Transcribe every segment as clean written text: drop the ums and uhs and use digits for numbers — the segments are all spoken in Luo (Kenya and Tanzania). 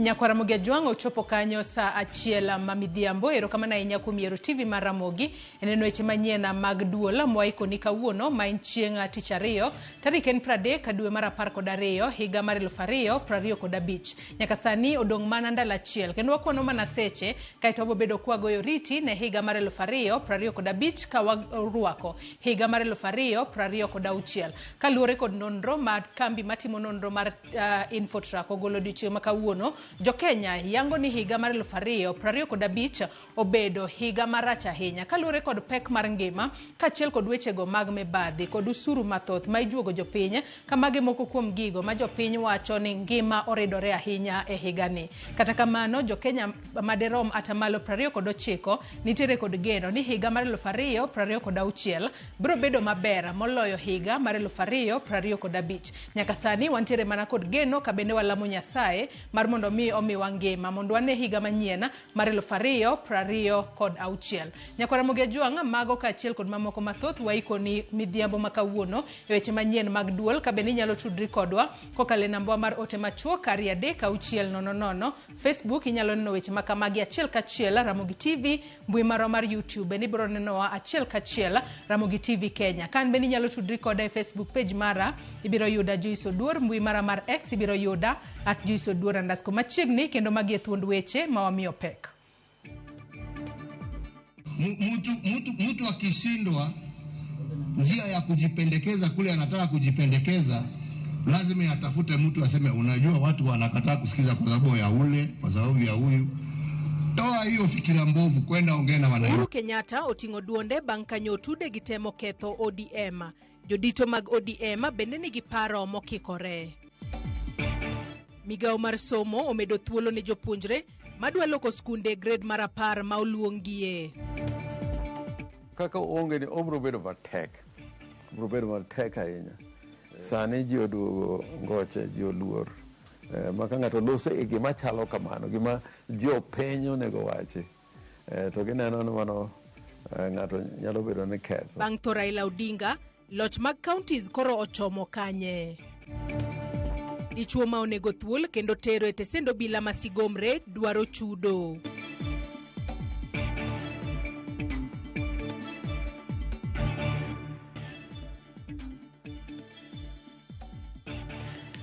Nyakwar Ramogi Ajwang' ochopo kanyo saa achiel ma midhiambo. Erokamano ahinya kuom yiero TV mar Ramogi e neno weche manyien mag duol mwaikoni kawuono ma en chieng' tich ariyo tarik en 30 dwe mar 12 higa mar 2025. Nyaka sani odong' mana ndalo achiel kendo wakwano mana seche kaeto wabobedo kwagoyo oriti ne higa mar 2025 ka warwako higa mar 2026 kaluwore kod nonro ma kambi matimo nonro mar Infotrack ogolo odiochieng' ma kawuono. Jo-Kenya yango ni higa mar 2025 obedo higa marach ahinya kaluwore kod pek mar ngima kaachiel kod wechego mag mibadhi kod usuru mathoth ma ijuogo jopiny ka magi moko kuom gigo ma jopiny wacho ni ngima oridore ahinya e higani. Kata kamano, jo-Kenya maderom atamalo 29 nitiere kod geno ni higa mar 2026 biro bedo maber moloyo higa mar 2025. Nyaka sani wantiere mana kod geno ka bende walamo Nyasaye mar mondo mi omiwa ngima mondo wane higa manyien mar 2026. Nyakwar Ramogi Ajwang', mago kaachiel kod mamoko mathoth waikoni midhiambo ma kawuono e weche manyien mag duol ka bende inyalo tudri kodwa kokalo e nambwa mar ote machuok 23600. Facebook inyalo neno weche ma kamagi achiel kachiel Ramogi TV, mbui marwa mar YouTube bende ibiro nenowa achiel kachiel Ramogi TV Kenya. Kan bende inyalo tudri koda e Facebook page mara, ibiro yuda Joyce Oduor, mbui mara mar X ibiro yuda at Joyce Oduor underscore. Machiegni kendo magi e thuond weche ma wamiyo pek. Mtu akishindwa njia ya kujipendekeza kule anataka kujipendekeza, lazima atafute mtu aseme, unajua watu wanakataa kusikiza kwa sababu ya ule, kwa sababu ya huyu. Toa hiyo fikira mbovu, kwenda ongea na wananchi. Uhuru Kenyatta oting'o duonde bang' ka nyotude gi temo ketho ODM. Jodito mag ODM bende nigi paro mokikore. Migawo mar somo omedo thuolo ne jopuonjre madwa loko skunde grade mar 10 ma oluongie. Kaka oonge ni obiro bedo matek, obiro bedo matek ahinya. Sani ji oduogo ngoche, ji oluor. Ma ka ng'ato loso e gima chalo kamano, gima jopiny onego wachi, to gineno ni mano ng'ato nyalo bedo ni ketho. Bang' tho Raila Odinga, loch mag counties koro ochomo kanye? Dichuo ma onego thuol kendo tero e tesend obila ma Sigomre dwaro chudo.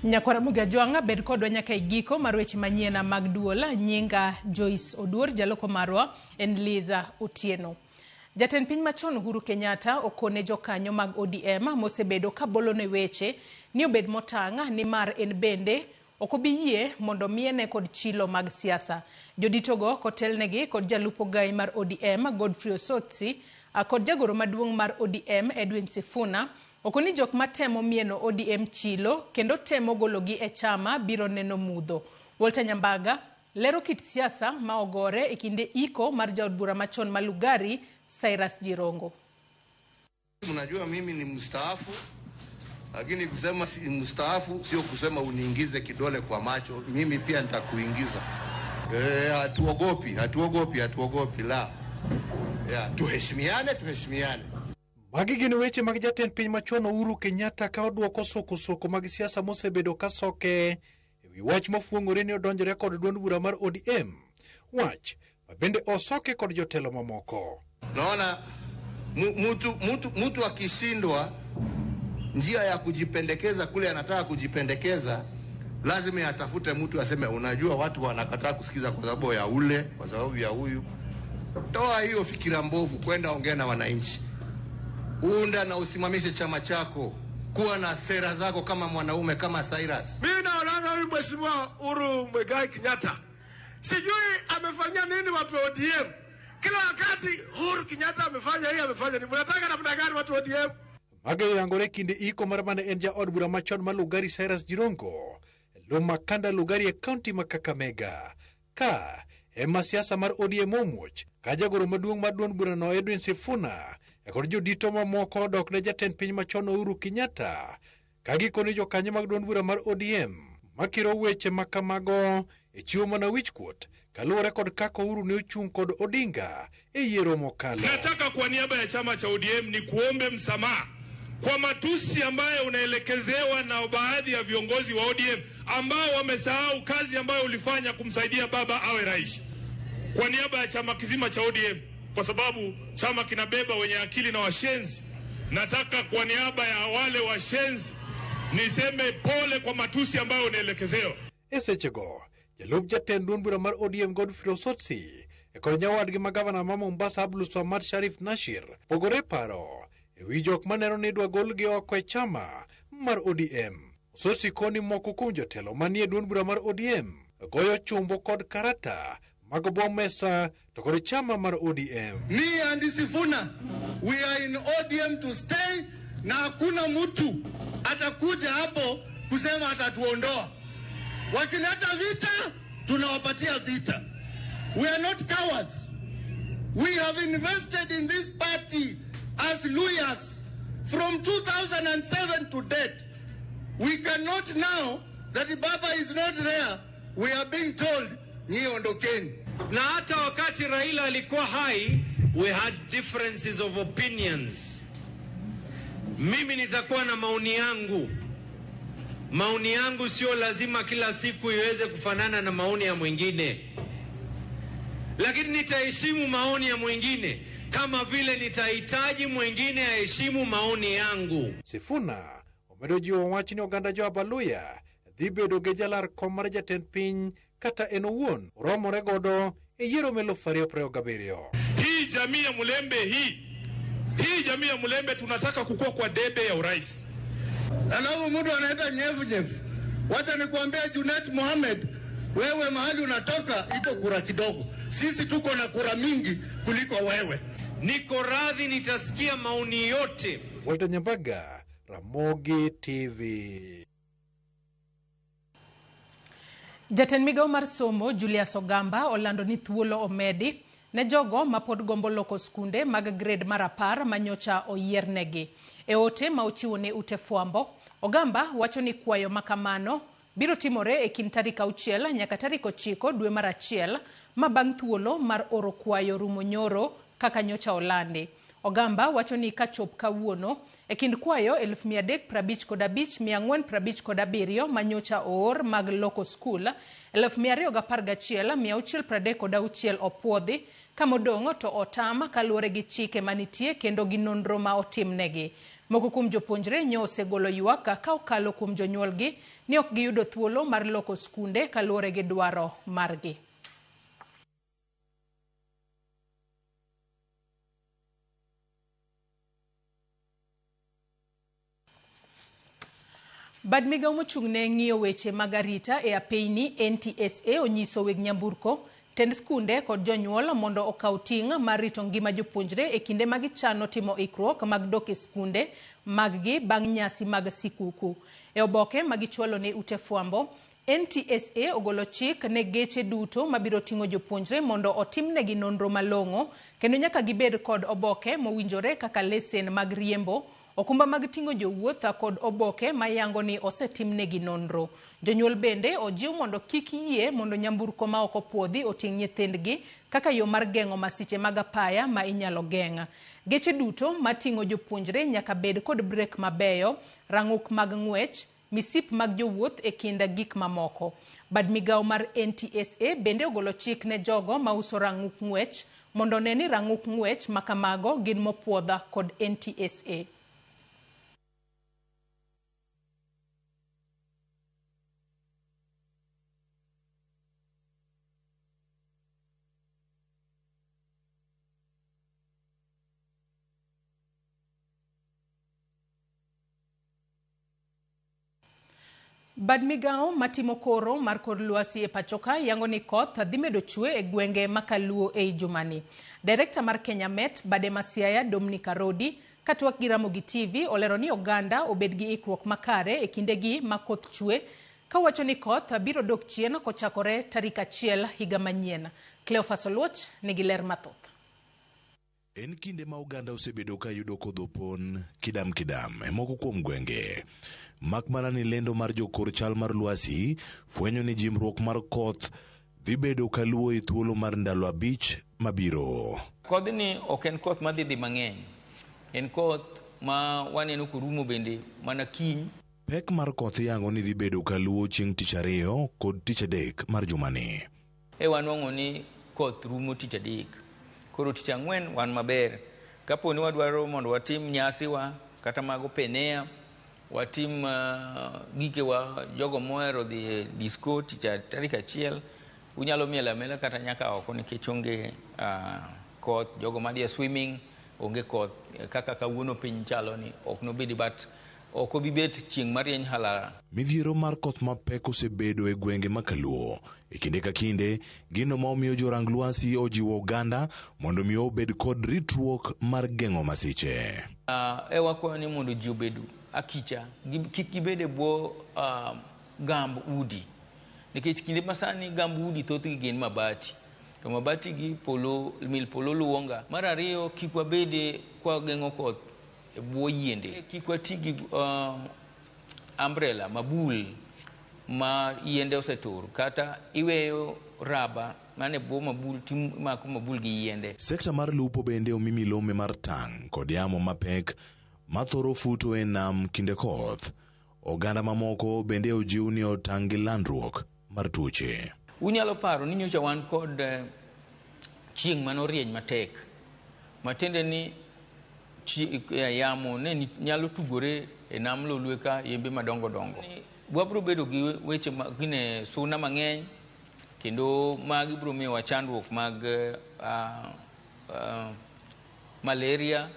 Nyakwar Ramogi Ajwang' bed kodwa nyaka e giko mar weche manyien mag duol. Nyinga Joyce Oduor, jaloko marwa en Liza Otieno. Jatend piny machon Uhuru Kenyatta okone jokanyo mag ODM mosebedo ka bolone weche ni obed motang' nimar en bende ok obi yie mondo miene kod chilo mag siasa. Joditogo kotelnegi kod jalup ogai mar ODM Godfrey Osotsi kod jagoro maduong' mar ODM Edwin Sifuna okoni jok matemo mieno ODM chilo kendo temo gologi e chama biro neno mudho. Walter Nyambaga lero kit siasa ma ogore e kinde iko mar jaod bura machon ma Lugari Cyrus Jirongo. Mnajua mimi ni mstaafu, lakini kusema si mstaafu sio kusema uniingize kidole kwa macho. Mimi pia nitakuingiza. Hatuogopi, hatuogopi, hatuogopi la. Ya, tuheshimiane, tuheshimiane. Magi gin weche mag jatend piny machon Uhuru Kenyatta ka odwoko soko-soko mag siasa mosebedo ka soke e wi wach mofuong'ore ni odonjore kod duond bura mar ODM. Wach ma bende osoke kod jotelo mamoko. Naona mtu akishindwa njia ya kujipendekeza kule anataka kujipendekeza, lazima atafute mtu aseme, unajua watu wanakataa kusikiza kwa sababu ya ule, kwa sababu ya huyu. Toa hiyo fikira mbovu, kwenda ongea na wananchi. Unda na usimamishe chama chako. Kuwa na sera zako kama mwanaume, kama Cyrus. Mimi naona huyu Mheshimiwa Uhuru Muigai Kenyatta, sijui amefanya nini watu wa ODM. Kila wakati Uhuru Kenyatta amefanya hii, amefanya nini. Mnataka namna gani watu wa ODM? Mago oyangore kinde iko mar mane en jaod bura machon ma Lugari Cyrus Jirongo, Lumakanda Lugari e kaunti ma Kakamega. Ka ema siasa mar ODM omuoch, ka jagoro maduong' mar duond burano Edwin Sifuna kod jodito mamoko odok ne jatend piny machon Uhuru Kenyatta, ka gikoni jokanyo mag duond bura mar ODM makiro weche ma kamago e chiwo mana wichkuot kaluwore kod kaka Uhuru ne ochung' kod Odinga e yiero mokalo. Nataka kwa niaba ya chama cha ODM ni kuombe msamaha kwa matusi ambayo unaelekezewa na baadhi ya viongozi wa ODM ambao wamesahau kazi ambayo ulifanya kumsaidia baba awe rais. Kwa niaba ya chama kizima cha ODM, kwa sababu chama kinabeba wenye akili na washenzi, nataka kwa niaba ya wale washenzi niseme pole kwa matusi ambayo unaelekezewa. E sechego, jalup jatend duond bura mar ODM Godfrey Osotsi e kod nyawadgi ma gavana ma Mombasa Abdulswamad Sharif Nashir pogore paro e wi jok maneno ni idwa golgi oko e chama mar ODM. Osotsi koni moko kuom jotelo manie duond bura mar ODM goyo chumbo kod karata mag obo mesa to kod chama mar ODM. Me and Sifuna, we are in ODM to stay, na hakuna mtu atakuja hapo kusema atatuondoa. Wakileta vita, tunawapatia vita. We are not cowards. We have invested in this party as lawyers from 2007 to date. We cannot now that the Baba is not there, we are being told, nyi ondokeni. Na hata wakati Raila alikuwa hai, we had differences of opinions. Mimi nitakuwa na maoni yangu. Maoni yangu sio lazima kila siku iweze kufanana na maoni ya mwingine, lakini nitaheshimu maoni ya mwingine kama vile nitahitaji mwingine aheshimu maoni yangu. Sifuna omedo jiwo wach ni oganda jo Abaluya dhi bedo gi jalar kom mar jatend piny kata en owuon oromore godo e yiero mar 2027. Hii jamii ya Mulembe hii jamii ya Mulembe tunataka kukua kwa debe ya urais. Alafu mtu anaenda nyevu nyevu. Wacha nikuambie Junet Mohamed, wewe mahali unatoka iko kura kidogo. Sisi tuko na kura mingi kuliko wewe. Niko radhi, nitasikia maoni yote. Walter Nyambaga, Ramogi TV. Jatend migao mar somo Julius Ogamba olando ni thuolo omedi ne jogo mapod gombo loko skunde mag grade mar 10 manyocha oyiernegi. E ote ma ochiwo ne ute fwambo, Ogamba wacho ni kwayo makamano biro timore e kind tarik 6 nyaka tarik 9 dwe mar 1 ma bang' thuolo mar oro kwayo rumo nyoro kaka nyocha olandi. Ogamba wacho ni kachop kawuono e kind kwayo 355,457 manyocha oor mag loko skul 211,636 opuodhi kamodong' to otam kaluwore gi chike manitie kendo gi nonro ma otimnegi. Moko kuom jopuonjre nyo osegolo ywak ka okalo kuom jonyuolgi ni ok giyudo thuolo mar loko skunde kaluwore gi dwaro margi. Bad migao mochung'ne ng'iyo weche mag arita e apeyni NTSA onyiso weg nyamburko, tend skunde kod jonyuol mondo okaw ting' mar rito ngima jopuonjre e kinde ma gichano timo ikruok mag dok e skunde maggi bang' nyasi mag sikuku. E oboke ma gichwalo ne ute fwambo, NTSA ogolo chik ne geche duto mabiro ting'o jopuonjre mondo otimnegi nonro malong'o kendo nyaka gibed kod oboke mowinjore kaka lesen mag riembo, okumba mag ting'o jowuoth kod oboke mayango ni osetimnegi nonro. Jonyuol bende ojiw mondo kik yie mondo nyamburko ma ok opuodhi oting' nyithindgi kaka yo mar geng'o masiche mag apaya ma inyalo geng'. Geche duto mating'o jopuonjre nyaka bed kod brek mabeyo, rang'uk mag ng'wech, misip mag jowuoth e kind gik mamoko. Bad migao mar NTSA bende ogolo chik ne jogo mauso rang'uk ng'wech mondo one ni rang'uk ng'wech makamago gin mopuodha kod NTSA. Bad migao matimo koro mar kor lwasi e pachoka yango ni koth dhi medo chwe e gwenge makaluo ei jumani. Direkta mar Kenya Met Bade Masiaya Dominic Arodi katwak gi Ramogi TV olero ni oganda obed gi ikruok makare e kindegi ma koth chwe kawacho ni koth biro dok chien kochakore tarik 1 higa manyien. Cleophas Oluoch nigi ler mathoth. En kinde ma oganda osebedo ka yudo kodh opon kidam kidam e moko kuom gwenge. Mak mana ni lendo mar jokor chal mar lwasi fwenyo ni jimruok mar koth dhi bedo kaluwo e thuolo mar ndalo 5 mabiro. Kodhni ok en koth madhi dhi mang'eny. En koth ma waneno korumo bende mana kiny. Pek mar koth iyango ni dhi bedo kaluwo chieng' tich ariyo kod tich adek mar jumani. E wanwang'o ni koth rumo tich adek. Koro tich ang'wen wan maber. Kapo ni wadwaro mondo watim nyasiwa kata mag openea, watim gikewa, jogo mohero dhi e disco tich tarik 1, unyalo mielo amiela kata nyaka oko nikech onge koth. Jogo madhi e swimming onge koth, kaka kawuono piny chalo ni ok nobedi, but ok obi bet chieng' marieny halara. Midhiero mar koth mapek osebedo e gwenge ma Kaluo e kinde ka kinde, gino ma omiyo jorang lwasi ojiwo oganda mondo mi obed kod ritruok mar geng'o masiche. E wakwayo ni mondo ji obed akicha, kik gibed e bwo gamb udi, nikech kinde masani gamb udi thothgi gin mabati, to mabati gi polo mil polo luwonga. Mar ariyo, kik wabede kwa geng'o koth e bwo yiende, kik wati gi umbrella mabul ma yiende osetur, kata iweyo raba mane bwo mabul timako mabul gi yiende. Sekta mar lupo bende omi milome mar tang' kod yamo mapek mathoro futo e nam kinde koth. Oganda mamoko bende ojiw ni otang' gi landruok mar tuoche. Unyalo paro ni nyocha wan kod chieng' manorieny matek, matiende ni yamo ne nyalo tugore e nam Lolwe ka yembe madongo dongo. Wabro bedo gi weche gine suna mang'eny, kendo magi biro miyowa chandruok mag malaria.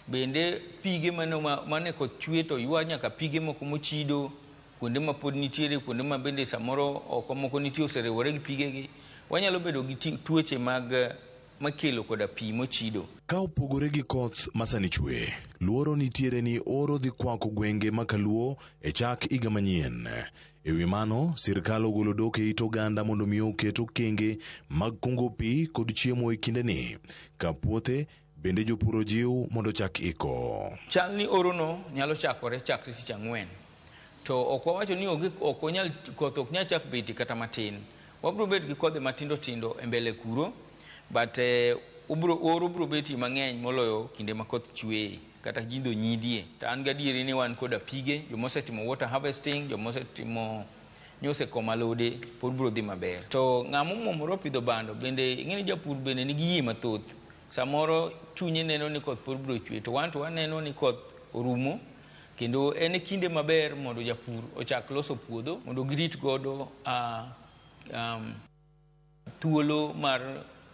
Bende pige mane koth chwe to ywa nyaka pige moko mochido, kuonde ma pod nitiere, kuonde ma bende samoro oko moko nitie oseriwore gi pigegi. Wanyalo bedo gi tuoche mag makelo koda pi mochido. Ka opogore gi koth masani chwe, luoro nitiere ni oro dhi kwako gwenge ma Kaluo e chak higa manyien. E wi mano, sirkal ogolo dok e it oganda mondo mi oket okenge mag kungo pi kod chiemo e kindeni. Ka puothe bende jopur ojiw mondo ochak iko. Chal ni orono nyalo chakore chakre tich ang'wen. To ok wawacho ni onge, ok onyal, koth ok nyal chak betie kata matin. Wabiro bet gi kodhi matindo tindo e mbele kuro, but oro biro betie mang'eny moloyo kinde ma koth chweye kata jindo nyidhie. To an gadieri ni wan koda pige, jomosetimo water harvesting, jomosetimo nyosekomo alode pod biro dhi maber. To ng'ama omuomore opidho bando bende ing'e ni japur bende nigi yie mathoth. Samoro chunye neno ni koth pod biro chwe, to wan to waneno ni koth orumo, kendo en e kinde maber mondo japur ochak loso puodho mondo girit godo thuolo mar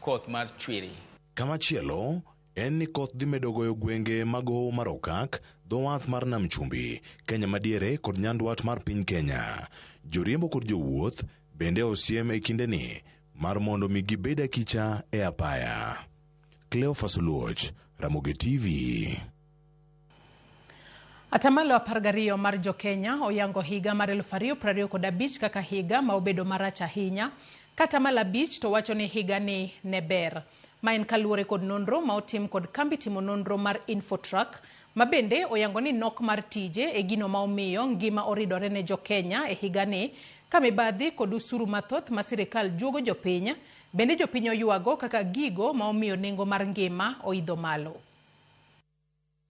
koth mar chwiri. Kamachielo en ni koth dhi medo goyo gwenge mag Hoho mar Okak, dho wath mar Nam Chumbi, Kenya madiere kod nyandwat mar piny Kenya. Joriembo kod jowuoth bende osiem e kindeni mar mondo mi gibed akicha e apaya. Cleophas Oluoch, Ramogi TV. Atamalo 12 mar jokenya oyango higa mar 2025 kaka higa ma obedo marach ahinya. Kata atamalo 5 to wacho ni higa ni ne ber. Ma en kaluwore kod nonro ma otim kod kambi timo nonro mar Infotrack, ma bende oyango ni nok mar tije e gino ma omiyo ngima oridore ne jokenya e higani, ka mibadhi kod usuru mathoth ma sirikal juogo jopiny, bende jopiny oywago kaka gigo ma omiyo nengo mar ngima oidho malo.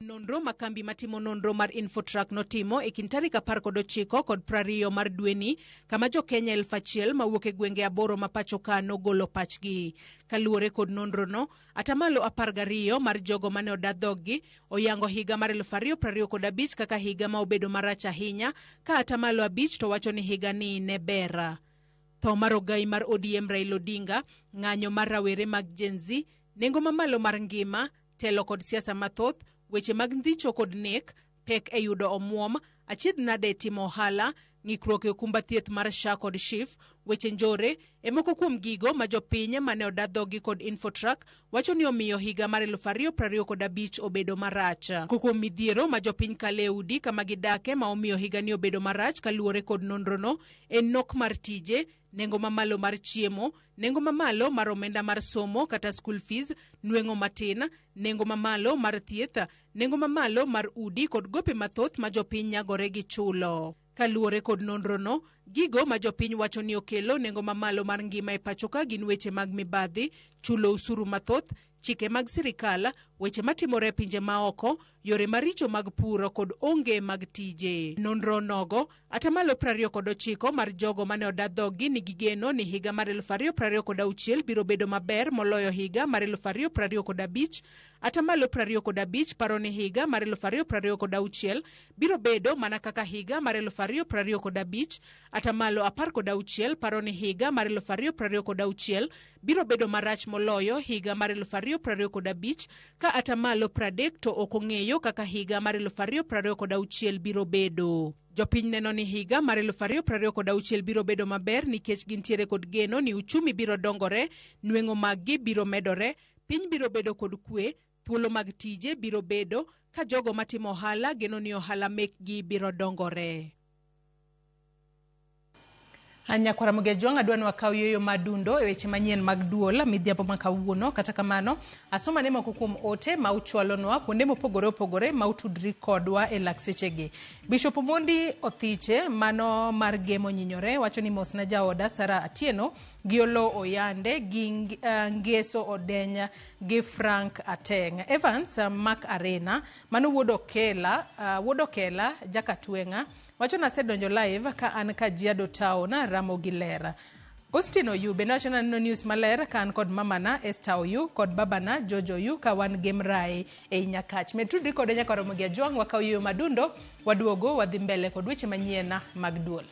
Nonro ma kambi matimo nonro mar Infotrack notimo e kind tarik 19 kod 20 mar dweni, kama jokenya 1000 mawuok e gwenge 8 ma pacho ka nogolo pachgi. Kaluwore kod nonrono, atamalo 12 mar jogo mane oda dhoggi oyango higa mar 2025 kaka higa ma obedo marach ahinya, ka atamalo 5 to wacho ni higa ni ne ber. Tho mar ogai mar ODM Raila Odinga, ng'anyo mar rawere mag Gen Z, nengo mamalo mar ngima, telo kod siasa mathoth, weche mag ndhicho kod nek, pek e yudo omuom, achiedh nade e timo ohala, ng'ikruok e okumba thieth mar SHA kod SHIF, weche njore, e moko kuom gigo ma jopiny mane oda dhoggi kod Infotrack wacho ni omiyo higa mar 2025 obedo marach. Moko kuom midhiero ma jopiny kale e udi kama gidake ma omiyo higa ni obedo marach kaluwore kod nonrono en nok mar tije, nengo mamalo mar chiemo, nengo mamalo mar omenda mar somo kata school fees, nweng'o matin, nengo mamalo mar thieth, nengo mamalo mar udi kod gope mathoth ma jopiny nyagore gi chulo. Kaluwore kod nonrono, gigo ma jopiny wacho ni okelo nengo mamalo mar ngima e pacho ka gin weche mag mibadhi, chulo usuru mathoth, chike mag sirikal weche matimore e pinje maoko, yore maricho mag puro kod onge mag tije. Nonro nogo, atamalo 29 mar jogo mane oda dhoggi nigi geno ni higa mar 2026 biro bedo maber moloyo higa mar 2025. Atamalo 25 paro ni higa mar 2026 biro bedo mana kaka higa mar 2025. Atamalo 16 paro ni higa mar 2026 biro bedo marach moloyo higa mar 2025, ka atamalo 30 to ok ong'eyo kaka higa mar 2026 biro bedo. Jopiny neno ni higa mar 2026 biro bedo maber nikech gintiere kod geno ni uchumi biro dongore, nweng'o maggi biro medore, piny biro bedo kod kwe, thuolo mag tije biro bedo, ka jogo matimo ohala geno ni ohala mekgi biro dongore. Nyakwara Mugejwang' adwa ni wakaw yueyo madundo e weche manyien mag duol midhiambo ma kawuono. Kata kamano, asomane moko kuom ote ma uchwalonwa kuonde mopogore opogore ma utudri kodwa e lak sechegi. Bishop Omondi Othiche mano mar Gemo Nyinyore wacho ni mosna jaoda Sara Atieno gi Olo Oyande gi Ngeso Odenya gi Frank Ateng. Evans Mark Arena mano wuod Okela, wuod Okela Jakatweng'a wacho nasedonjo live ka an Kajiado Town Ramogi Ler. Austin Oyu bende wacho naneno news maler ka an kod mamana Esther Oyu kod babana George Oyu ka wan Gemrai ei Nyakach. Med tudri kode nyaka Ramogi Ajwang' wakaw yueyo madundo waduogo wadhi mbele kod weche manyien mag duol.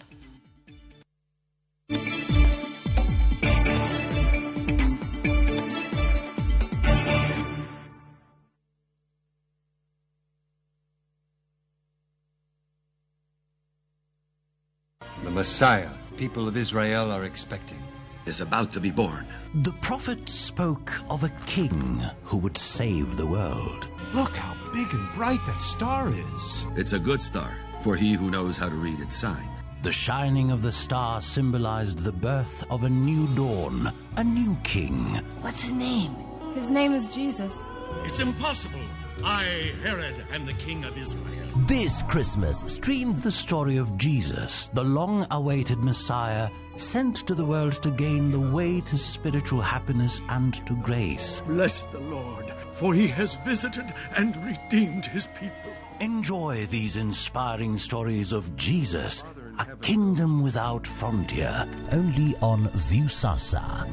The Messiah people of Israel are expecting is about to be born. The prophet spoke of a king who would save the world. Look how big and bright that star is. It's a good star for he who knows how to read its sign. The shining of the star symbolized the birth of a new dawn, a new king. What's his name? His name is Jesus. It's impossible. I, Herod, am the king of Israel. This Christmas, stream the story of Jesus, the long-awaited Messiah, sent to the world to gain the way to spiritual happiness and to grace. Bless the Lord, for he has visited and redeemed his people. Enjoy these inspiring stories of Jesus, a kingdom without frontier, only on Viusasa.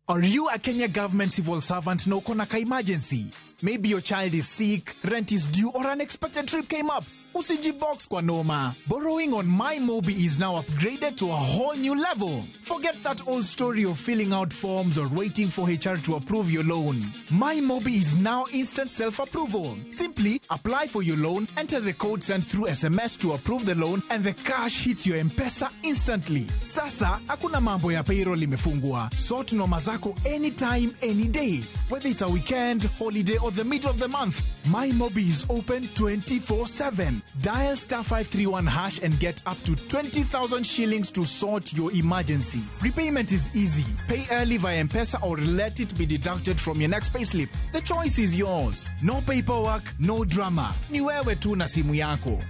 Are you a Kenya government civil servant na uko na ka emergency? Maybe your child is sick, rent is due, or unexpected trip came up. Usijibox kwa noma. Borrowing on MyMobi is now upgraded to a whole new level. Forget that old story of filling out forms or waiting for HR to approve your loan. MyMobi is now instant self-approval. Simply apply for your loan, enter the code sent through SMS to approve the loan, and the cash hits your M-Pesa instantly. Sasa, hakuna mambo ya payroll imefungwa. Sort noma zako anytime, any day. Whether it's a weekend, holiday, or the middle of the month, MyMobi is open 24/7. Dial star 531 hash and get up to 20,000 shillings to sort your emergency. Repayment is easy. Pay early via M-Pesa or let it be deducted from your next payslip. The choice is yours. No paperwork, no drama. Ni wewe tu na simu yako.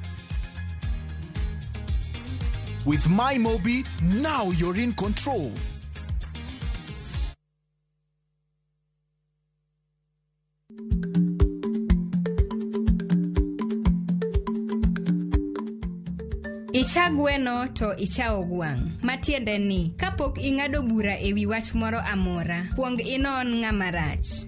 With MyMobi, now you're in control. Icha gweno to ichawo gwang'. Matiende ni, kapok ing'ado bura e wi wach moro amora, kuong inon ng'ama rach.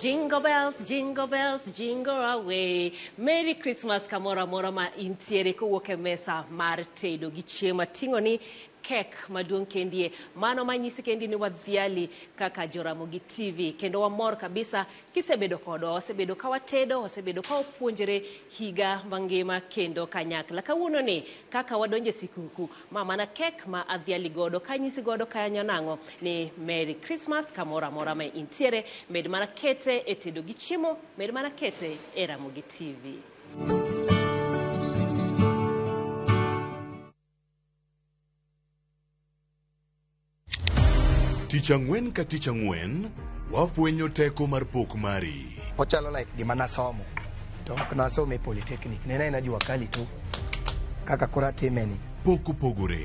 Jingle bells, jingle bells, jingle away. Merry Christmas kamoro amora ma intiere kowuok e mesa mar tedo gi chiemo. Ating'o ni kek maduong' kendie. Mano manyisi kendi ni wadhiali kaka Joramogi TV. Kendo wamor kabisa kisebedo kodwa. Wasebedo ka watedo, wasebedo ka wapuonjre higa mangima kendo kanyakla. Kawuono ni kaka wadonje sikuku, ma mana kek ma adhiali godo, kanyisi godo kanyo nang'o ni Merry Christmas kamoro amora ma intiere. Med mana kete e tedo gi chiemo, med mana kete e Ramogi TV. Tich ang'wen ka tich ang'wen, wafwenyo teko mar pok mari. Ochalo like gima nasomo to ok nasomo e polytechnic ne en jua kali tu kaka koro atime ni. Pok opogore.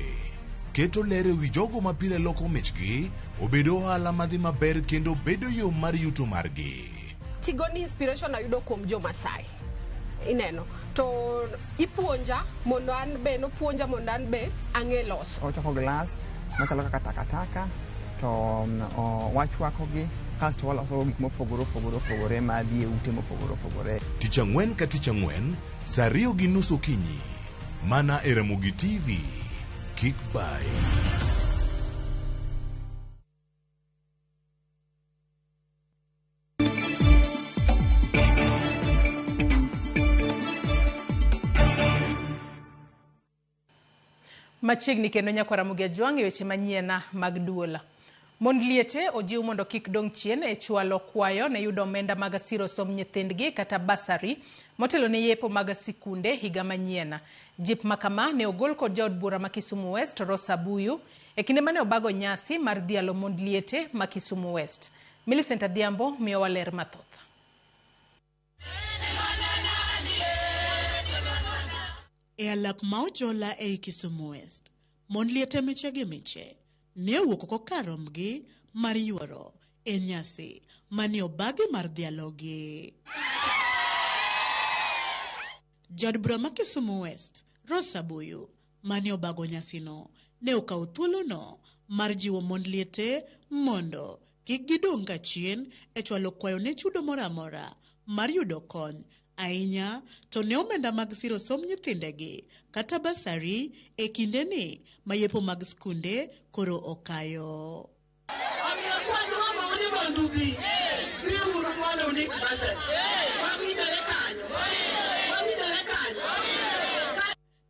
Keto ler e wi jogo ma pile loko michgi obedo ohala madhi maber kendo bedo yo mar yuto margi. Tigoni inspiration ayudo kuom jo Masai. Ineno to ipuonja mondo an be nopuonja mondo an be ang'e loso. Ochoko glass machalo kaka takataka to wachwakogi kasto waloso gik mopogore opogore opogore madhi e ute mopogore opogore. Tich ang'wen ka tich ang'wen, saa 2:30 okinyi. Mana e Ramogi TV. Kik bayi. Machiegni kendo nyakwar Ramogi Ajwang' e weche manyien mag duol. Mond liete ojiw mondo kik dong' chien e chwalo kwayo ne yudo omenda mag siro somb nyithindgi kata basari motelo ne yepo mag sikunde higa manyien. Jip makama ne ogol kod jaod bura ma Kisumu West Rosa Abuyu e kinde mane obago nyasi mar dhialo mond liete ma Kisumu West. Millicent Adhiambo miyowa ler mathoth. E alap ma Ojola ei Kisumu West, mond liete miche gi miche ne owuok oko kar rombgi mar yuoro e nyasi mane obagi mar dhialogi. Jaod bura ma Kisumu West, Rosa Abuyu, mane obago nyasino, ne okawo thuolono mar jiwo mond liete mondo kik gidong' kachien e chwalo kwayo ne chudo moro amora mar yudo kony ahinya to ne omenda mag siro somb nyithindegi kata basari e kindeni ma yepo mag skunde koro okayo.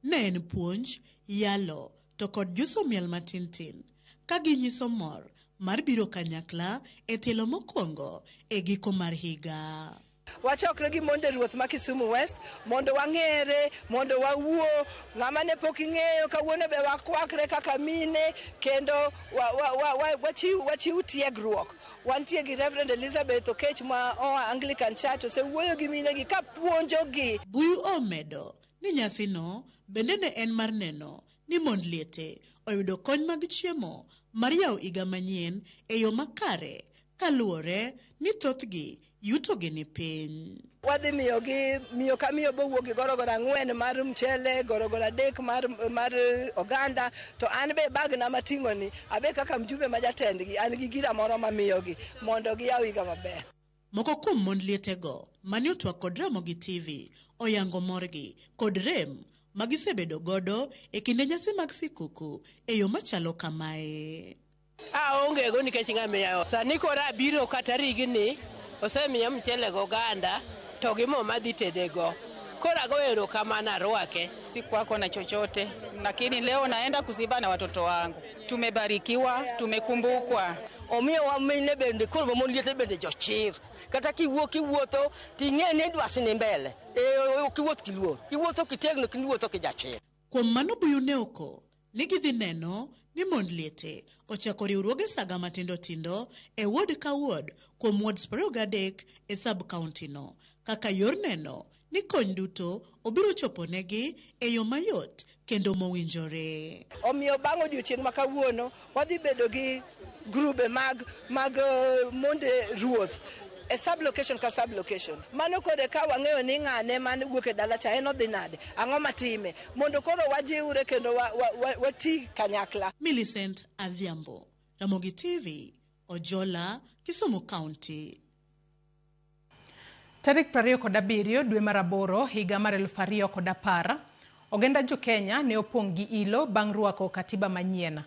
Ne en puonj, yalo to kod juso miel matin tin ka ginyiso mor mar biro kanyakla e tielo mokwongo e giko mar higa. Wachokre gi monde ruoth ma Kisumu West mondo wang'ere, mondo wawuo, ng'ama ne pok ing'eyo kawuono be wakwakre kaka mine kendo wachiw tiegruok. Wantie gi Reverend Elizabeth Okech ma oa Anglican Church osewuoyo gi minegi ka puonjogi. Buyu omedo ni nyasino bende ne en mar neno ni mond liete oyudo kony mag chiemo mar yawo higa manyien e yo makare kaluwore ni thothgi yutogi ni piny. Wadhi miyogi miyo ka miyo bowuok gi gorogoro 4 mar mchele, gorogoro 3 mar oganda, to an be bagna mating'o ni abe kaka mjumbe ma jatendgi an gi gira moro mamiyogi mondo giyaw higa maber. Moko kuom mond lietego mane otwak kod Ramogi TV oyango morgi kod rem magisebedo godo e kinde nyasi mag sikuku e yo machalo kamae. Aonge go nikech ng'amiya sani koro abiro kata rigni osemiya mchele gi oganda to gi mo madhi tedego. Koro ago erokamano arwake. Sikuwako na chochote, lakini leo naenda kuziba na watoto wangu. Tumebarikiwa, tumekumbukwa. Omiyo mine bende koro mon liete bende jochir. Kata kiwuok kiwuotho ting'e ni dwasi ni mbele. Ok iwuoth kiluor. Iwuotho kitegno kendo iwuotho kijachir. Kuom mano Buyu ne oko ni gidhi neno ni mond liete ochako riwruoge saga matindo tindo e ward ka ward kuom wards 23 e sub county no kaka yor neno ni kony duto obiro chopo negi e yo mayot kendo mowinjore. Omiyo bang' odiochieng' ma kawuono wadhi bedo gi grube mag monde ruoth e sub location ka sub location. Mano kode ka wang'eyo ni ng'ane man wuok e dala cha en odhi nade, ang'o matime, mondo koro wajiwre kendo wati kanyakla. Millicent Adhiambo, Ramogi TV, Ojola, Kisumu County. Tarik 27 dwe mar 8 higa mar 2010, oganda jo Kenya ne opong' gi ilo bang' rwako katiba manyien.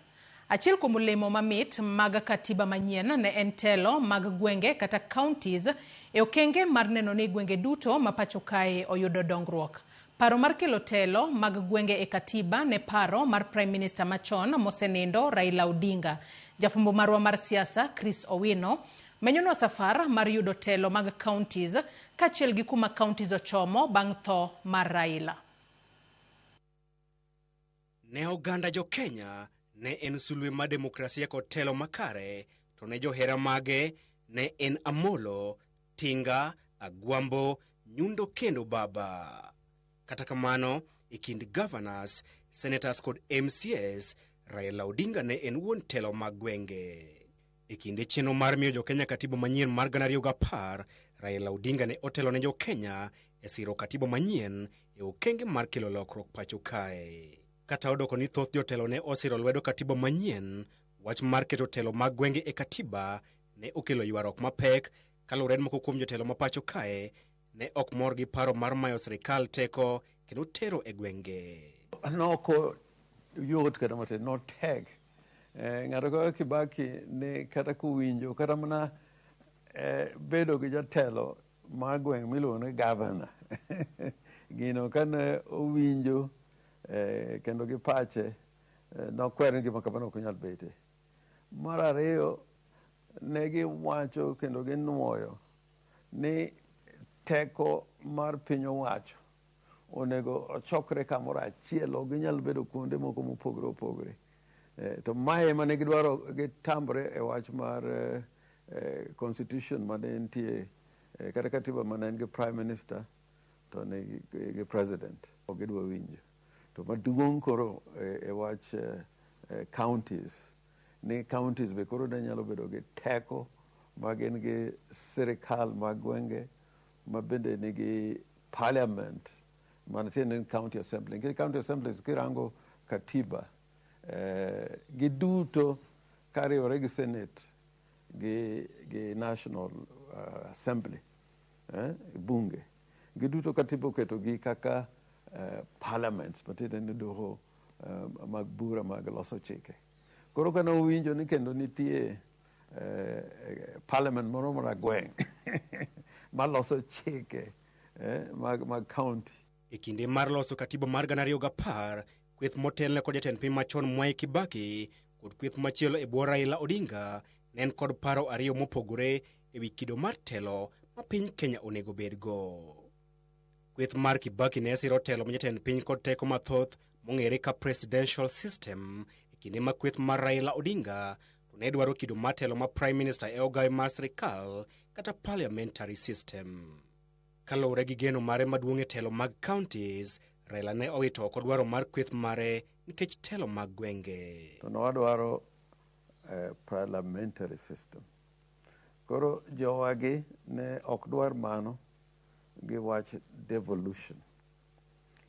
Achiel kuom olemo mamit mag katiba manyien ne en telo mag gwenge kata counties e okenge mar neno ni gwenge duto ma pacho kae oyudo dongruok. Paro mar kelo telo mag gwenge e katiba ne paro mar Prime Minister machon mosenindo Raila Odinga. Jafwambo marwa mar siasa Chris Owino menyonwa safar mar yudo telo mag counties kaachiel gi kuma counties ochomo bang' tho mar Raila. Ne oganda jo Kenya ne en sulwe mar demokrasia kod telo makare To ne johera mage ne en Amolo, Tinga, Agwambo, Nyundo kendo Baba. Kata kamano, e kind governors, senators kod MCAs, Raila Odinga ne en wuon telo mag gwenge. E kinde chenro mar miyo jokenya katiba manyien mar 2010, Raila Odinga ne otelo ne jokenya e siro katiba manyien e okenge mar kelo lokruok pacho kae. Kata odoko ni thoth jotelo ne osiro lwedo katiba manyien, wach mar keto telo mag gwenge e katiba ne okelo ywaruok mapek kaluwore ni moko kuom jotelo ma pacho kae ne ok mor gi paro mar mayo sirikal teko kendo tero e gwenge. Noko yot kata matin, notek. Ng'ato kaka Kibaki ne kata kowinjo kata mana bedo gi jatelo mar gweng' miluongo ni gavana gino kane owinjo kendo gi pache nokwero ni gima kamano ok nyal bete. Mar ariyo ne giwacho kendo ginuoyo ni teko mar piny owacho onego ochokre kamoro achiel, ok ginyal bedo kuonde moko mopogore opogore. To mae ema ne gidwaro gitamre e wach mar constitution mane nitie kata katiba mane en gi prime minister to ne gi president ok gidwa winjo. To maduong' koro e wach counties ni counties be koro ne nyalo bedo gi teko ma gin gi sirikal mag gwenge ma bende nigi parliament mana tiende ni county assembly. Nikech county assemblies kirango katiba giduto kariwore gi senate gi national assembly bunge giduto katiba oketogi kaka parliaments matiende ni doho mag bura mag loso chike. Koro kane owinjo ni kendo nitie parliament moro mar gweng' maloso chike mag county. E kinde mar loso katiba mar 2010, kweth motelne kod jatend piny machon Mwai Kibaki kod kweth machielo e bwo Raila Odinga ne en kod paro ariyo mopogore e wi kido mar telo ma piny Kenya onego bedgo. Kweth mar Kibaki ne siro telo ma jatend piny kod teko mathoth mong'ere ka presidential system, e kinde ma kweth mar Raila Odinga to ne dwaro kido mar telo ma prime minister e ogawe mar sirikal kata parliamentary system. Kaluwore gi geno mare maduong' e telo mag counties, Raila ne owito oko dwaro mar kweth mare nikech telo mag gwenge. To ne wadwaro parliamentary system. Koro jowagi ne ok dwar mano gi wach devolution.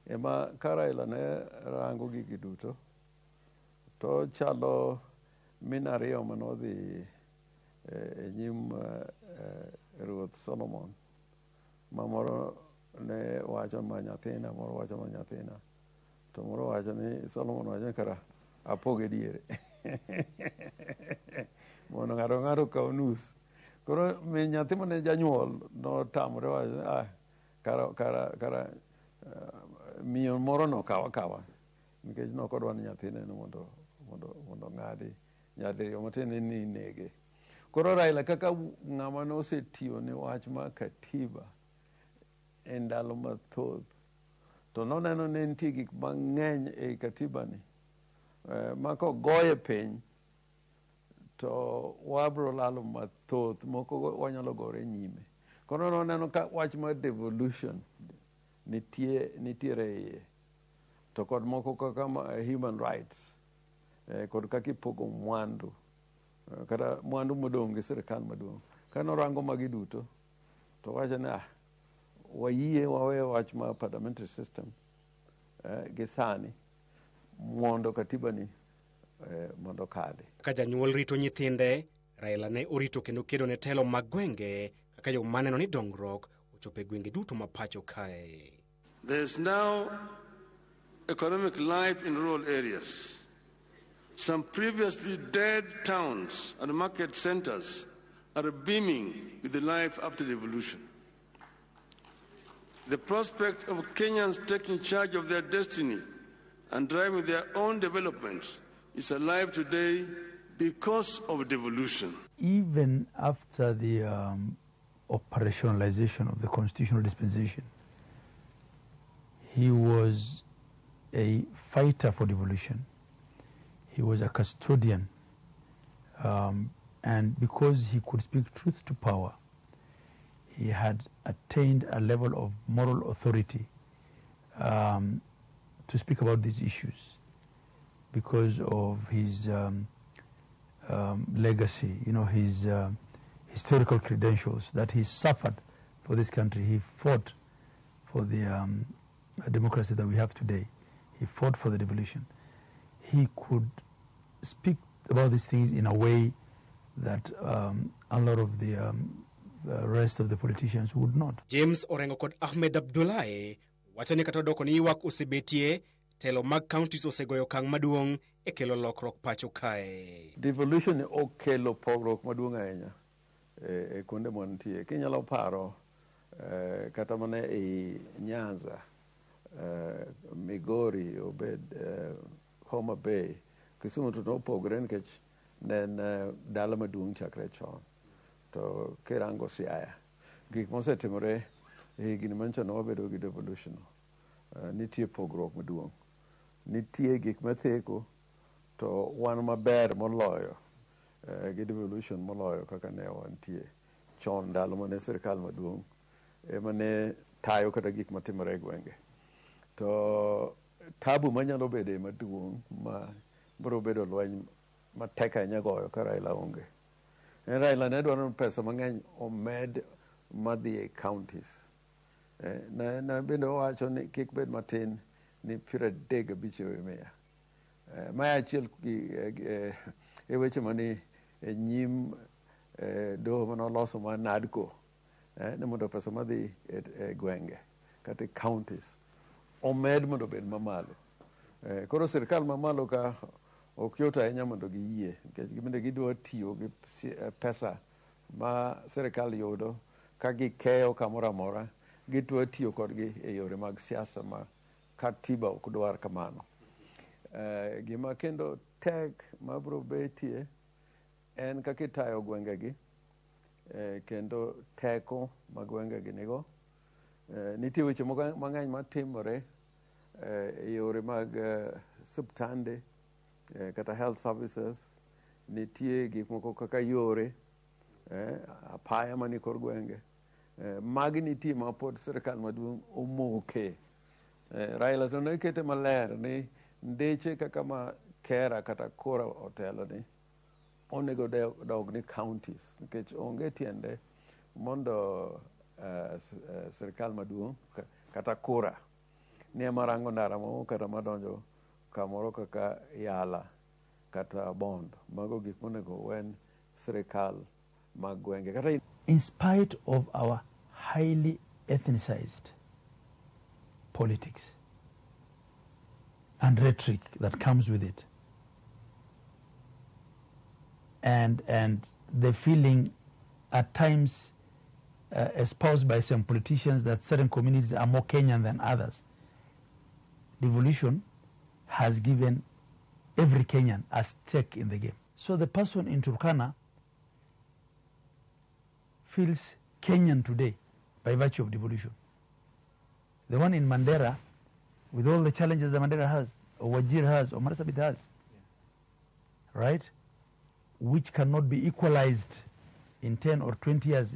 Ema ka Raila ne rango gigi duto, to chalo min ariyo manodhi e nyim ruoth Solomon ma moro ne wacho ma nyathina, moro wacho ma nyathina, to moro wacho ni Solomon wacho ni kara apoge diere mondo ng'ato ka ng'ato okaw nus. Koro min nyathi mane janyuol notamore wacho ni ah, kara miyo moro no kaw akawa nikech nokodwa ni nyathine no mondo ng'adi nyadiriyo matiende ni inege. Koro Raila kaka ng'ama nosetiyo ne wach mar katiba e ndalo mathoth to noneno ni nitie gik mang'eny ei katiba ni ma kogoye piny to wabro lalo mathoth moko wanyalo gore nyime. Koro noneno ka wach mar devolution nitie nitiere iye to kod moko kaka human rights kod kaka ipogo mwandu kata mwandu modong' gi sirikal maduong'. Kanorango magi duto to wacho ni ah, wayie wawe wach mar parliamentary system gi sani mondo katiba ni mondo okadhi. Kaka janyuol rito nyithinde, Raila ne orito kendo kedo ne telo mag gwenge kaka yo maneno ni dongruok ochopo e gwenge duto ma pacho kae. There is now economic life in rural areas. Some previously dead towns and market centers are beaming with the life after devolution. The prospect of Kenyans taking charge of their destiny and driving their own development is alive today because of devolution. Even after the operationalization of the constitutional dispensation, he was a fighter for devolution. He was a custodian And because he could speak truth to power, he had attained a level of moral authority to speak about these issues because of his legacy, you know, his historical credentials that he suffered for this country. He fought for the democracy that we have today. He fought for the devolution. He could speak about these things in a way that a lot of the rest of the politicians would not. James Orengo kod Ahmed Abdullahi wacho ni kata odoko ni ywak osebetie, telo mag counties osegoyo okang' maduong' e kelo lokruok pacho kae. Devolution okelo pogruok maduong' ahinya e kuonde mwantie. Kinyalo paro kata mana e Nyanza, Migori, obed Homa Bay, Kisumu to nopogore nikech ne en dala maduong' chakre chon. To kirango Siaya, gik mosetimore e higni manyocha ne wabedo gi devolution, nitie pogruok maduong'. Nitie gik matheko to wan maber moloyo gi devolution moloyo kaka ne wantie chon ndalo mane sirikal maduong' ema ne tayo kata gik matimore e gwenge. To tabu manyalo bede maduong' ma biro bedo lweny matek ahinya goyo ka Raila onge. En Raila ne dwaro ni pesa mang'eny omed madhi e counties. Ne bende owacho ni kik bed matin ni 35%. Mae achiel e weche mani e nyim doho manoloso mar NADCO, ni mondo pesa madhi e gwenge kata e counties omed mondo obed mamalo. Koro sirikal mamalo ka ok yot ahinya mondo giyie nikech bende gidwa tiyo gi pesa ma sirikal yudo ka gikeyo kamoro amora, gidwa tiyo kodgi e yore mag siasa ma katiba ok dwar kamano. Gima kendo tek mabiro betie en kaka itayo gwengegi kendo teko ma gwengegi nigo. Nitie weche moko mang'eny matimore e yore mag osiptande kata health services. Nitie gik moko kaka yore, apaya manie kor gwenge. Magi nitie ma pod sirikal maduong' omoke. Raila to ne kete maler ni ndeche kaka ma Kera kata Kura otelo ni onego dog ni counties nikech onge tiende mondo sirikal maduong' kata Kura ni ema rango ndara moro kata madonjo kamoro kaka Yala kata Bondo. Mago gik monego wen sirikal mag gwenge. Kata in spite of our highly ethnicized politics and rhetoric that comes with it, and the feeling at times espoused by some politicians that certain communities are more Kenyan than others, devolution has given every Kenyan a stake in the game. So the person in Turkana feels Kenyan today by virtue of devolution. The one in Mandera, with all the challenges that Mandera has, or Wajir has, or Marsabit has, right? Which cannot be equalized in 10 or 20 years,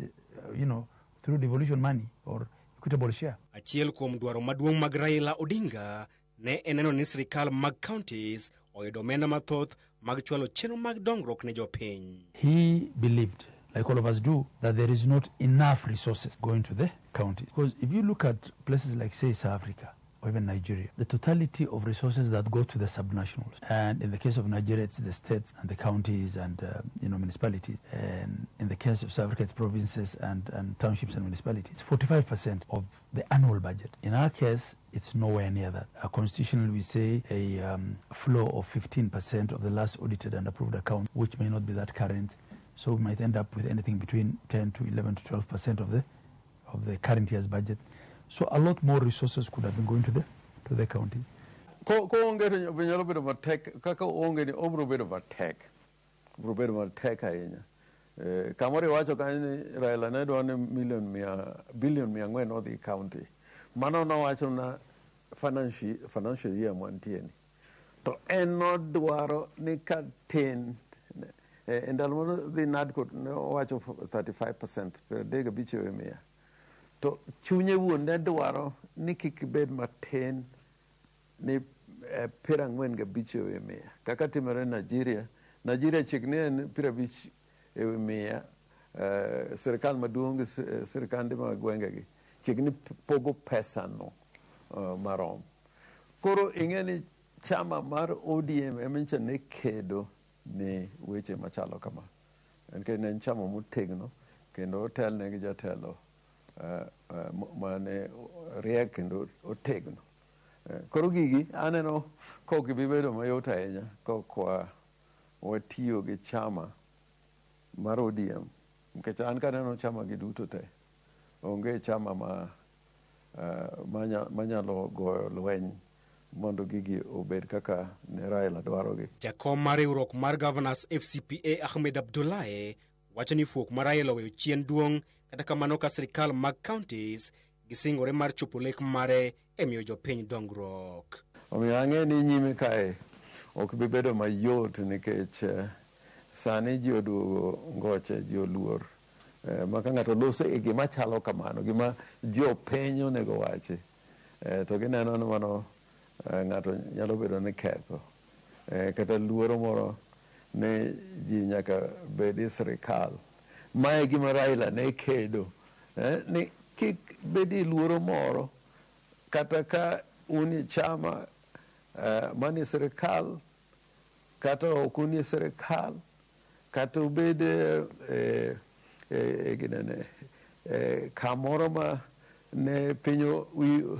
you know, through devolution money or equitable share. Achiel kuom dwaro maduong' mag Raila Odinga ne en neno ni sirikal mag counties oyudo omenda mathoth mag chwalo chenro mag dongruok ne jopiny. He believed, like all of us do, that there is not enough resources going to the counties. Because if you look at places like, say, South Africa or even Nigeria, the totality of resources that go to the subnationals, and in the case of Nigeria, it's the states and the counties and municipalities, and in the case of South Africa, it's provinces and townships and municipalities. It's 45% of the annual budget. In our case, it's nowhere near that. Constitutionally, we say a flow of 15% of the last audited and approved account, which may not be that current. So we might end up with anything between 10 to 11 to 12% of the current year's budget. So a lot more resources could have been going to the counties. Koonge to nyalo bedo matek, kaka oonge ni obiro bedo matek. Obiro bedo matek ahinya. Kamoro iwacho kanyo ni Raila ne dwaro ni billion 400 odhi county. Mano nowacho na financial year mwantie ni. To en nodwaro ni ka tin E ndalo mano dhi NADCO ne owacho 35%, 35%. To chunye wuon ne dwaro ni kik bed matin ni 45%. Kaka timore Nigeria, Nigeria chik ni en 50%, sirikal maduong' gi sirikande mag gwengegi chik ni pogo pesa no marom. Koro ing'e ni chama mar ODM ema ne kedo ni weche machalo kama. Nikech ne en chama motegno kendo otelne gi jatelo mane riek kendo otegno. Koro gigi aneno ka ok gibi bedo mayot ahinya ka ok watiyo gi chama mar ODM. Nikech an kaneno chama gi duto te, onge chama ma manyalo goyo lweny mondo gigi obed kaka ne Raila dwarogi. Jakom mar riwruok mar Governors FCPA Ahmed Abdullahi wacho ni fuok ma Raila oweyo chien duong' kata kamano ka sirikal mag counties gisingore mar chopo lek mare e miyo jopiny dongruok. Omiyo ang'e ni nyime kae ok bi bedo mayot nikech sani ji oduogo ngoche, ji oluor. Ma ka ng'ato loso e gima chalo kamano, gima jopiny onego wachi, to gineno ni mano ng'ato nyalo bedo ni ketho. Kata luoro moro ni ji nyaka bed e sirikal. Mae gima Raila ne kedo, ni kik bedi luoro moro kata ka un e chama manie sirikal kata ok un e sirikal kata ubed e ginene kamoro ma ne piny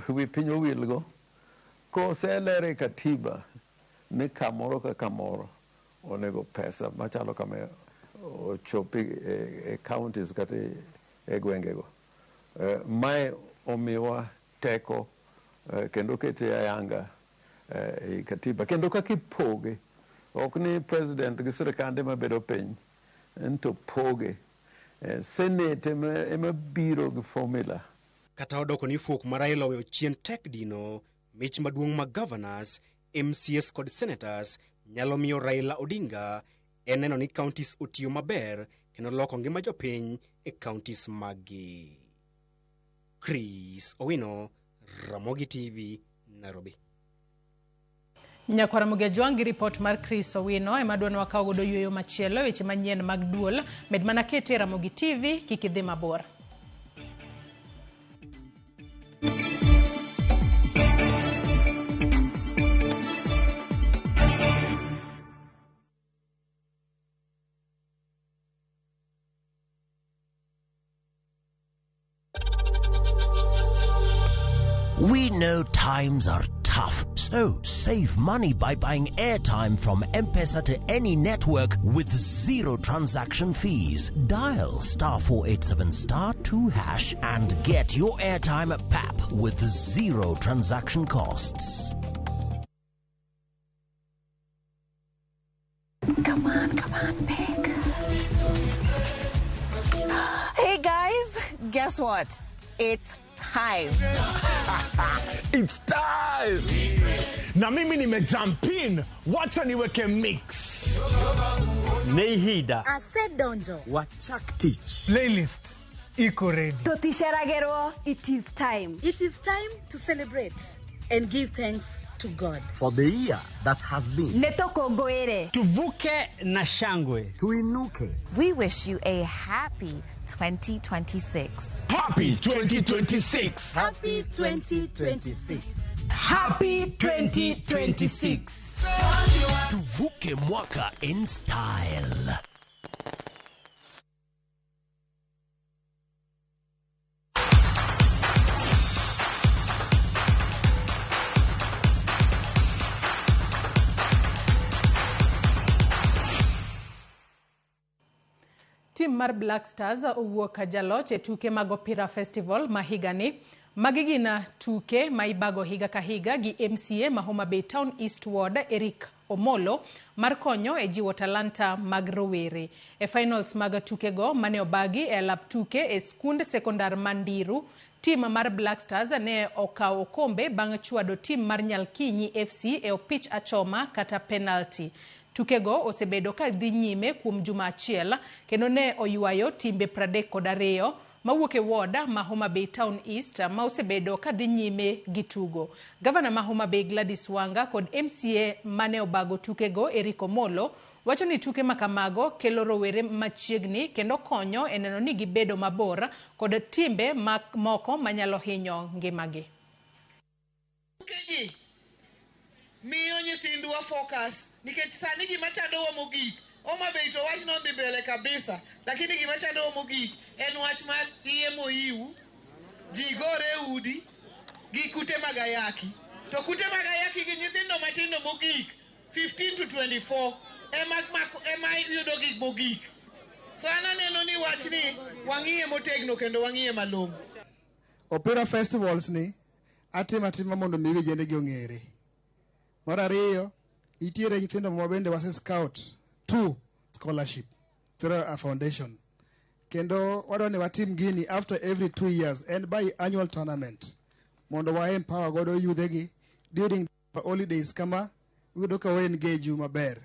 wi piny owilgo koseler e katiba ni kamoro ka kamoro onego pesa machalo kama ochopi e counties kata e gwengego. Mae omiwa teko kendo kete ayanga e katiba kendo kaka ipoge ok ni president gi sirikande mabedo piny en to poge. Senate ema biro gi formula. Kata odoko ni fuok ma Raila oweyo chien tek dino, mich maduong' mag governors, MCAs kod senators nyalo miyo Raila Odinga en neno ni counties otiyo maber kendo loko ngima jopiny e counties maggi. Chris Owino, Ramogi TV, Nairobi. Nyakwara Mugejwang' gi ripot mar Chris Owino ema dwa wakaw godo yueyo machielo weche manyien mag duol med mana kete Ramogi TV kik idhi mabor. We know times are tough, so save money by buying airtime from M-Pesa to any network with zero transaction fees. Dial star 487 *2# and get your airtime at PAP with zero transaction costs. Come on, come on, pick. Hey guys, guess what? It's time. It's time. Na mimi nimejump in, wacha niweke mix. Nĩ ihinda. Asedonjo. Wachak tich. Playlist iko ready. Totisheragero, it is time. It is time to celebrate and give thanks to God. For the year that has been. Nĩtũkũngũĩre. Tuvuke na shangwe. Tuinuke. We wish you a happy 2026. Happy 2026. Happy 2026. Happy 2026. Tuvuke mwaka in style. Tim mar Black Stars owuok jaloch e tuke mag Opira Festival ma higani. Magi gin tuke ma ibago higa ka higa gi MCA ma Homa Bay Town East Ward Eric Omolo mar konyo e jiwo talanta mag rowere. E finals mag tukego mane obagi e alap tuke e skund sekondar ma Ndiru, tim mar Black Stars ne okawo okombe bang' chwado tim mar Nyalkinyi FC e opich achoma kata penalty. Tukego osebedo ka dhi nyime kuom juma achiel kendo ne oywayo timbe 32 mawuok e ward ma Homa Bay Town East ma osebedo ka dhi nyime gi tugo. Gavana ma Homa Bay Gladys Wanga kod MCA mane obago tukego Eric Omollo wacho ni tuke makamago kelo rowere machiegni kendo konyo e neno ni gibedo mabor kod timbe moko manyalo hinyo ngimagi. Tukegi miyo nyithindwa focus nikech sani gima chandowa mogik Homa Bay to wach nodhi mbele kabisa, lakini gima chandowa mogik en wach mar iye moyiw, ji gore e udi gi kute mag ayaki. To kute mag ayaki gi nyithindo matindo mogik 15 to 24 ema yudo gik mogik. So an aneno ni wachni wang'iye motegno kendo wang'iye malong'o. Opira festivals ni atimo atima mondo mi vijende gi ong'ere. Mar ariyo, nitiere nyithindo ma bende wase scout 2 scholarship through a foundation. Kendo wadwa ni watim gini after every 2 years and by annual tournament mondo wa empower godo yudhe gi during holidays kama wiyudo ka wa engage maber.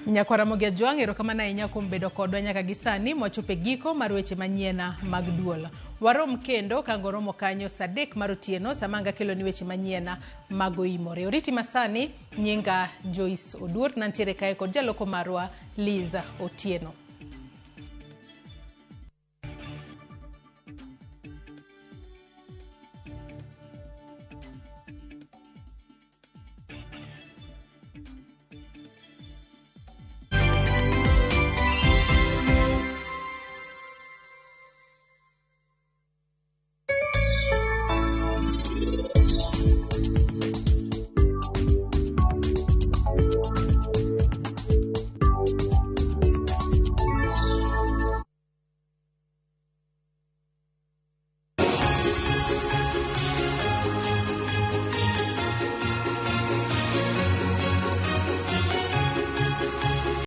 Nyakwara Ramogi Ajwang', erokamano ahinya kuom bedo kodwa nyaka gi sani mwachopo e giko mar weche manyien mag duol. Warom kendo ka ngoromo kanyo saa 3 mar otieno sama anga keloni weche manyien mag oimore. Oriti masani, nyinga Joyce Oduor, nantiere kae kod jaloko marwa Liza Otieno.